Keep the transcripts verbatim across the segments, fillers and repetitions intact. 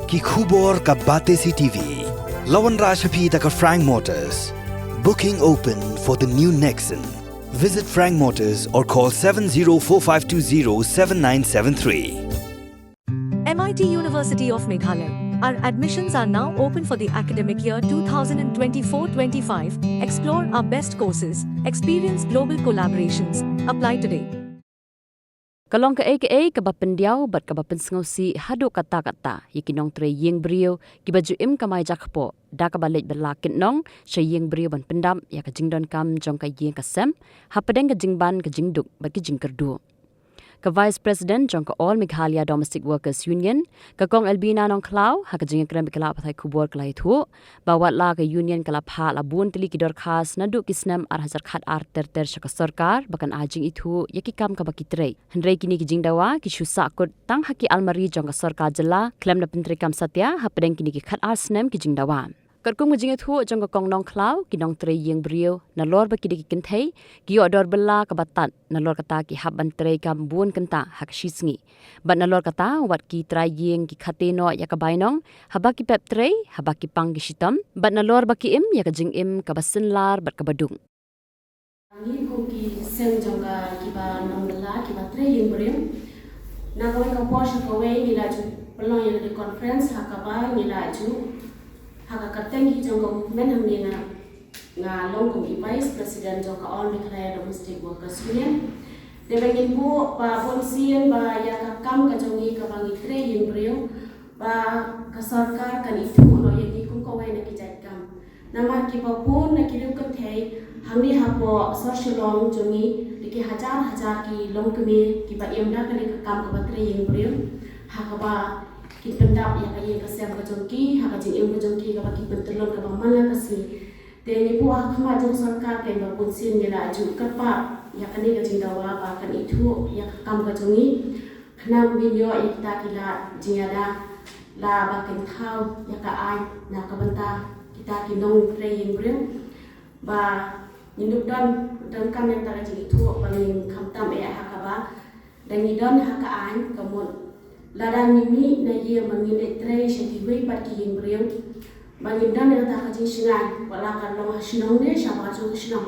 Ki khubor ka Batesi T V. La wanrah sha phi da ka Frank Motors. Booking open for the new Nexon. Visit Frank Motors or call seven zero four five two zero seven nine seven three. M I T University of Meghalaya. Our admissions are now open for the academic year twenty twenty-four twenty-five. Explore our best courses, experience global collaborations. Apply today. Ka long kaei kaei kaba pyndiaw bad kaba pynsngewsih haduh katta katta ïa ki nongtrei ïing briew kiba ju im kamai jakpoh da kaba leit bylla kynnong sha ïing briew ban pyndap ïa ka jingdonkam jong ka ïing ka sem hapdeng ka jingban ka jingduk bad ki jingkyrduh. Ka Vice President jong ka All Meghalaya Domestic Workers Union, ka Kong Elbina Nongkhlaw, ha ka jingïakren bad ki lad pathai khubor ka la ïathuh ba wat la ka Union ka la phah la bun tylli ki dorkhas naduh ki snem ar hajar khatar ter ter sha ka sorkar ba kan ai jingithuh ïa ki kam kaba ki trei. Hynrei kine ki jingdawa ki shu sahkut tang ha ki almari jong ka sorkar jylla khlem da pyntreikam satia hapdeng kine ki khatar snem ki jingdawa. Katkum ka jingïathuh jong ka Kong Nongkhlaw, ki nongtrei ïing briew nalor ba ki dei ki kynthei ki ïoh dor bylla kaba tad nalor kata ki hap ban treikam bun kynta ha ka shisngi. Bad nalor kata wat ki trai ïing ki khate noh ïa ka bainong haba ki pep trei, haba ki pang ki shitom, bad nalor ba ki im ïa ka jingim kaba synlar bad kaba duk. Ngi kum ki seng jong ka kiba nongbylla kiba trei ïing briew, na kawei ka por sha kawei ngi la ju pynlong ïa ka conference ha kaba ngi la ju ha ka kyrteng hi jong ka movement hangne nga nga long kum i Vice President jong ka All Meghalaya Domestic Workers Union. Te ba ngin buh ba bun sien ba ïa ka kam ka jong ngi kaba ngi trei ïing briew ba ka sorkar kan ithuh noh ïa ngi kum kawei na ki jait kam. Namar kiba bun na ki riew kynthei hangne hapoh sor Shillong jong ngi da ki hajar hajar ki longkmie kiba im da kane ka kam kaba trei ïing briew ha kaba kin pyndap ïa ka ïing ka sem ka jong ki ha ka jingim ka jong ki kaba ki pyntyllun kaba man la ka sngi. Te ngi buh ha khmat jong sorkar keiñ ba bun sien ngi la ju kyrpad ïa kane ka jingdawa ba kan ithuh ïa ka kam ka jong ngi. Khnang ba ngin ïoh ïa kita ki lad jingïada la ba kin thaw ïa ka aiñ na ka bynta kita ki nongtrei ïing briew ba ngin ïoh don donkam ïa kita ki jingithuh ba ngin khamtam eh ha kaba da ngi don ha ka aiñ ka mut lada ngi mih na ïing ba ngin leit trei sha kiwei pat ki ïing briew ba ngin don ïa kata ka jingshngaiñ wat la ka long ha shnong ne sha bajar shnong.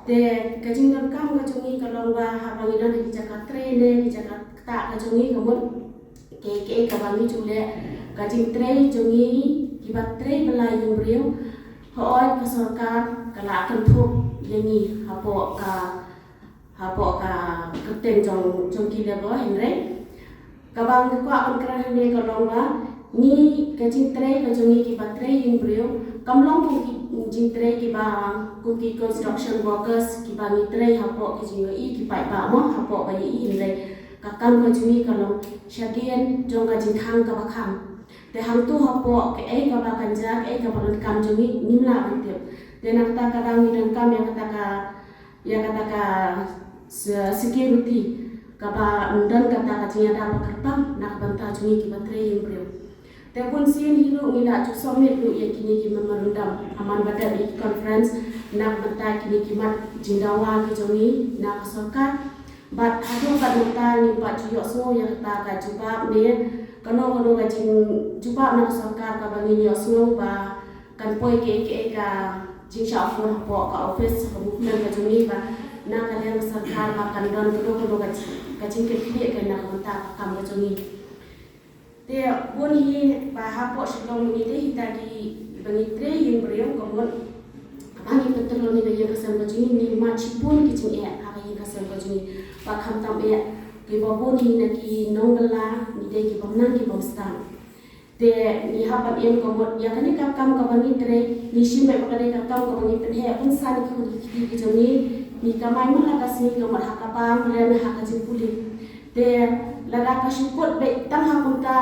Te ka jingdonkam ka jong ngi ka long ba haba ngi don ha ki jaka trei ne ki jaka ktah ka jong ngi ka mut kaei kaei kaba ngi ju leh ka jingtrei jong ngi kiba trei bylla ïing briew. Hooid ka sorkar ka la kynthup ïa ngi hapoh ka hapoh ka kyrteng jong jong ki labour hynrei kaba nga kwah ban kren hangne ka long ba ngi ka jingtrei ka jong ngi kiba trei ïing briew kam long kum ki jingtrei kiba kum ki construction workers kiba ngi trei hapoh ki jingïohi ki paidbah mo hapoh ba ïohi hynrei ka kam ka jong ngi ka long shadien jong ka jingkhang kaba khang. Te hangto hapoh kaei kaba kan jia kaei kaba kan kam jong ngi ngim lah ban tip. Te na kata ka daw ngi donkam ïa kata ka ïa kata ka se- security kaba don kata ka jingïada ba kyrpang na ka bynta jong ngi kiba trei ïing briew. Te bun sien hi ruh ngi la ju submit ruh ïa kine ki memorandum ha man ba dep ïa ki conference na ka bynta kine ki mat jingdawa ki jong ngi na ka sorkar. Bad haduh katne mynta ngim pat ju ïohsngew ïa kata ka jubab ne kano kano ka jingjubab na ka sorkar kaba ngin ïohsngew ba kan poi kaei kaei ka jingshah phone hapoh ka office ka movement ka jong ngi ba na ka liang ka sorkar ba kan don kano kano ka jing- ka jingkitkhlieh ka na ka bynta ka kam ka jong ngi. Te bun hi ba hapoh Shillong ngi te hi ta ki ba ngi trei ïing briew ka mut ba ngi pyntyllun ïa ka ïing ka sem ka jong ngi, ngi mad shibun ki jingeh ha ka ïing ka sem ka jong ngi. Ba khamtam eh kiba bun hi na ki nongbylla ngi dei kiba nang kiba stad. Te ngi hap ban im ka mut ïa kane ka kam kaba ngi trei ngi shim beit ba kane ka kam kaba ngi pynheh bun san ki khun ki kti ki jong ngi. Ngi kamai man la ka sngi ka mut ha ka bam lane ha ka jingpule. Te lada ka shu kut beit tang ha kumta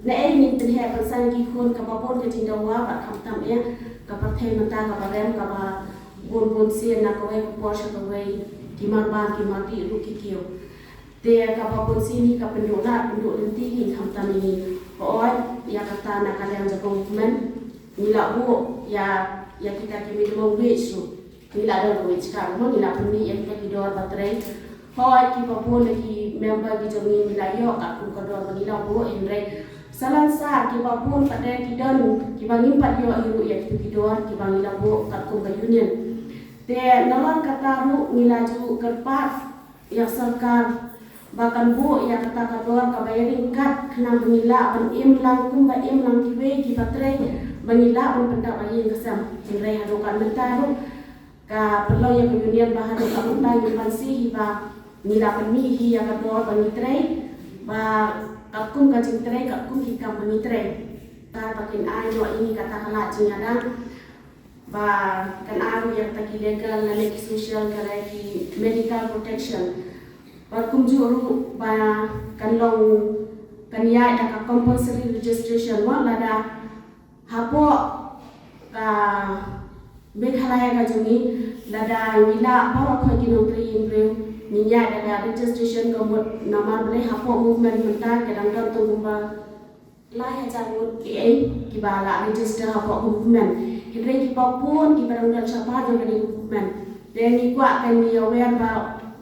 naei ngin pynheh bun san ki khun kaba bun ka jingdawa bad khamtam eh ka pyrthei mynta kaba rem kaba bun bun sien na kawei ka por sha kawei ki marbam ki mardih ruh ki kiew. Te kaba bun sien hi ka pynduh lad pynduh lynti hi khamtam ïa ngi. Hooid ïa kata na ka liang jong ka movement ngi la buh ïa ïa kita ki minimum wage ruh. Ngi la don ka wage cut mo ngi la pynmih ïa kita ki dor ba trei. Hooid kiba bun na ki member ki jong ngi ngi la ïoh katkum ka dor ba ngi la buh hynrei Salan sar kiba bun pat de ki don kiba ngim pat ïoh hi ruh ïa kitu ki dor kiba ngi la buh katkum ka union. Te nalor kata ruh ngi la ju kyrpad ïa sorkar ba kan buh ïa kata ka dor kaba ïa ryngkat khnang ba ngi lah ban im lang kumba im lang kiwei kiba trei ba ngi lah ban pyndap ïa ka sem. Hynrei haduh ka mynta ruh ka pynlong ïa ka union ba haduh ka mynta ngi ban sih hi ba ngi la pynmih hi ïa ka dor ba ngi trei ba katkum ka jingtrei katkum ki kam ba ngi trei. Ka ba kin ai noh ïa ngi kata ka lad jingïadang ba kan ai ruh ïa kata ki legal lane ki social lane ki medical protection. Ba kumjuh ruh ba kan long kan ïaid da ka compulsory registration wat lada hapoh ka Meghalaya ka jong ngi lada ngi lah baroh ki nongtrei ïing briew ngi ïaid da ka registration ka mut namar balei hapoh movement mynta ka dang don tang kumba lai hajar ngut kiei kiba la register hapoh movement. Hynrei kiba bun kiba dang don shabar jong kane ka movement. Te ngi kwah kan ngi aware ba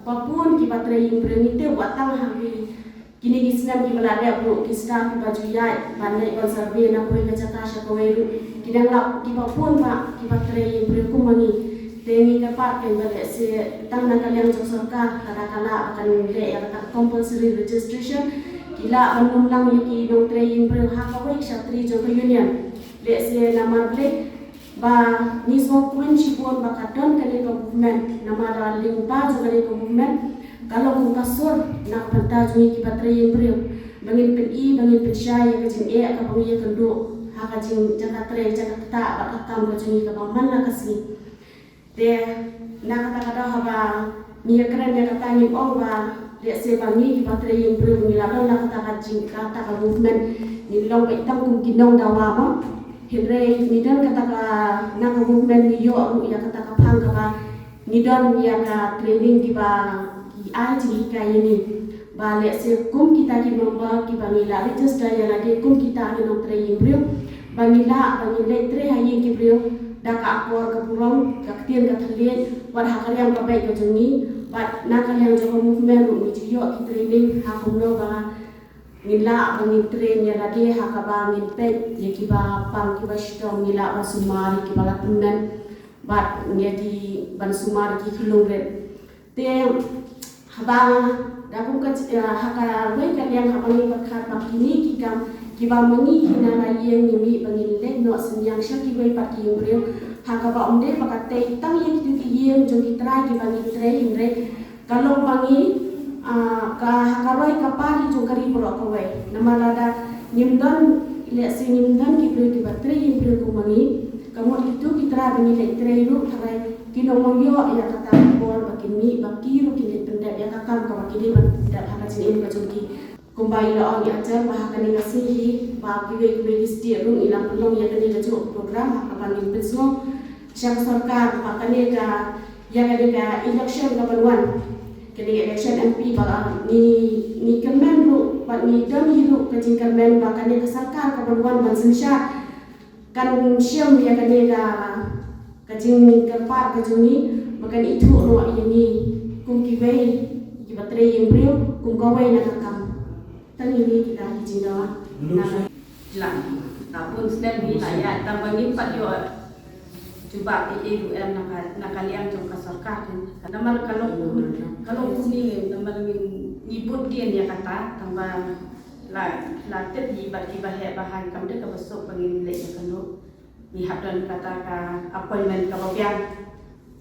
ba bun kiba trei ïing briew ngi tip wat tang ha ki kine ki snem kiba la dep ruh ki staff kiba ju ïaid ban leit ban survey na kawei ka jaka sha kawei ruh ki dang lap kiba bun ba kiba trei ïing briew kum ma ngi. Te ngi kyrpad kein ba lehse tang na ka liang jong sorkar lada ka lah ba kan leh ïa kata compulsory registration ki lah ban nym lang ïa ki nongtrei ïing briew ha kawei shatri jong ka union. Lehse namar balei ba ngi sngewkmen shibun ba ka don kane ka movement namar da lyngba jong kane ka movement ka long kum ka sur na ka bynta jong ngi kiba trei ïing briew ba ngin pyni ba ngin pynshai ïa ka jingeh kaba ngi ïakynduh ha ka jing jaka trei jaka ktah bad ka kam ka jong ngi kaba man la ka sngi. Te na kata ka daw haba ngi ïakren ïa kata ngim ong ba lehse ba ngi kiba trei ïing briew ngi la don na kata ka jing kata ka movement ngi long ba itang kum ki nongdawa mo. Hynrei ngi don kata ka na ka movement ngi ïoh ruh ïa kata ka phang kaba ngi don ïa ka training kiba ki ai jinghikai ïa ngi. Ba lehse kum kita ki member kiba ngi la register ïa lade kum kita ki nongtrei ïing briew ba ngi lah ba ngi leit trei ha ïing ki briew da ka akor ka burom ka ktien ka thylliej wat ha ka riam ka beit ka jong ngi bad na ka liang jong ka movement ruh ngi ju ïoh ki training ha kumno ba ngin lah ba ngin train ïa lade ha kaba ngin peit ïa kiba pang kiba shitom ngi lah ban sumar ïa kiba la tymmen bad ngi ïa ki ban sumar ïa ki ki longret. Te haba da kum ka ha kawei ka liang haba ngi pyrkhat ba kine ki kam kiba ma ngi hi na la ïing ngi mih ba ngin leit noh synñiang sha kiwei pat ki ïing briew ha kaba ym dei ba ka tei tang ïa kitu ki ïing jong ki trai kiba ngi trei hynrei ka long ba ngi ka ha ka roi ka pari jong ka ri baroh kawei namar lada ngim don lehse ngim don ki briew kiba trei ïing briew kum ma ngi ka mut kitu ki trai ba ngi leit trei ruh tharai ki nong mong ïoh ïa kata ka por ba kin mih ba ki ruh kin leit pyndep ïa ka kam kaba ki dei ban pyndep ha ka jingim ka jong ki. Kumba i la ong ïa ka ba ha kane ka sngi hi ba kiwei kiwei ki state ruh i la pynlong ïa kane ka juh program ha kaba ngin pynsngew sha ka sorkar ba kane ka ïa kane ka election ka ban wan kane ka election M P ba ngi ngi kyrmen ruh ba ngi don hi ruh ka jingkyrmen ba kane ka sorkar ka ban wan ban synshar kan shem ïa kane ka ka jingkyrpad ka jong ngi ba kan ithuh noh ïa ngi kum kiwei kiba trei ïing briew kum kawei na ka kam. Tang ïa ngi kita ki jingdawa. Lang ta bun snem ngi la ïa tang ba ngim pat ïoh jubab ei ei ruh em na ka na ka liang jong ka sorkar kan. Namar ka long ka long kumne namar ngi ngi bud dien ïa kata tang ba la la tip hi bad kiba heh ba haiñ kam dei kaba suk ba ngin leh ïa ka ruh. Ngi hap don kata ka appointment kaba biang.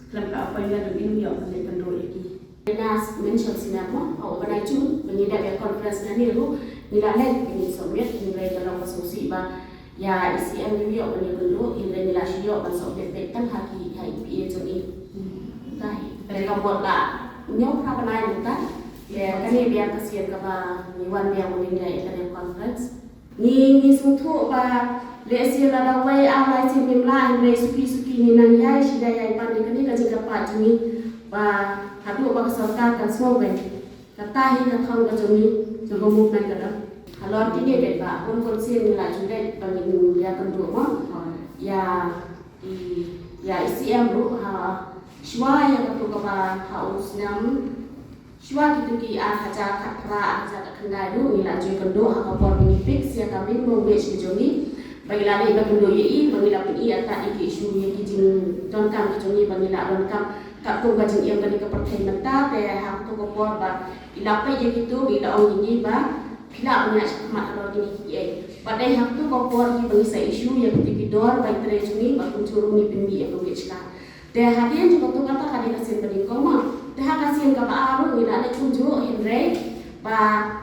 Khlem ka appointment ruh ngim ïoh ban leit kynduh ïa ki. Ngi la mention sngap mo ha u bnai Jun ba ngi dep ïa conference nangne ruh ngi la leit ba ngin submit hynrei ka long ka sngewsih ba ïa E C M ngim ïoh ban ïakynduh hynrei ngi la shu ïoh ban submit beit tang ha ki ha E P A jong ngi. Dei ka bud la ñiew phra bnai mynta. Ïa kane biang ka sien kaba ngi wan biang ba ngin leit ïa kane conference. Ngi ngi sngewthuh ba lehse lada wei ar lai sien ngim lah hynrei suki suki ngi nang ïai shida ïai pan ïa kane ka jingkyrpad jong ngi ba haduh ba ka sorkar kan sngewbha. Kata hi ka thong ka jong ngi jong ka movement ka dang halor kine beit ba bun bun sien ngi la ju leit ba ngin ïakynduh mo ïa i ïa E C M ruh ha shuwa ïa katu kaba ha u snem Shuwa kito ki ar hajar khatphra, ar hajar khatkhyndai ruh ngi la ju ïakynduh ha ka por ba ngi fix ïa ka minimum wage ka jong ngi. Ba ngi la leit ban kynduh ïa i, ba ngi la pyni ïa ka, ïa ki issue, ïa ki jingdonkam ki jong ngi ba ngi la donkam katkum ka jingim kane ka pyrthei mynta. Te ha kato ka por ba i la peit ïa kito, ba i la ong ïa ngi ba phi lah ban ïaid shakhmat halor kine kiei kiei. Bad dei ha kato ka por hi ba ngi sa issue ïa kito ki dor bai trei jong ngi, bad kumjuh ruh ngi pynmih ïa ka wage ka. Te hadien jong kato kata ka dei ka sien ba nyngkong ma. Te ha ka sien kaba ar ruh ngi la leit kumjuh, hynrei ba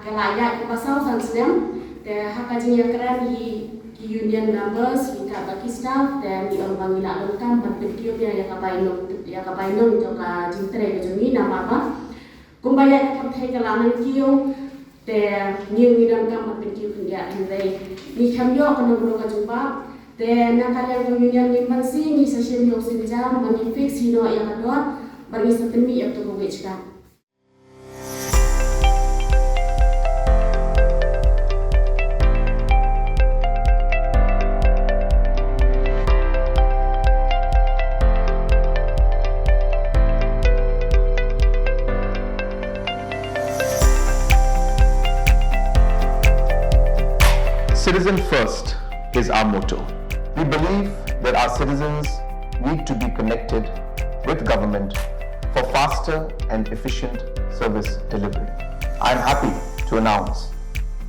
ka la ïaid kumba saw san snem. Te ha ka jingïakren hi ki union members, hi katba ki staff, te ngi ong ba ngi la donkam ban pynkiew ïa, ïa ka bainong, ïa ka bainong jong ka jingtrei ka jong ngi, namar ba kumba ïa ka pyrthei ka la nang kiew, te ngi, ngi donkam ban pynkiew khyndiat, hynrei ngi khlem ïoh ka nongrim ka jubab. Te na ka liang ka union, ngi mynta ngi sa shim ïoh sienjam ba ngi fix hi noh ïa ka dor, ba ngi sa pynmih ïa kato ka wage ka. Citizen first is our motto. We believe that our citizens need to be connected with government for faster and efficient service delivery. I am happy to announce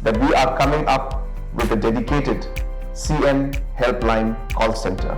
that we are coming up with a dedicated C M Helpline call center.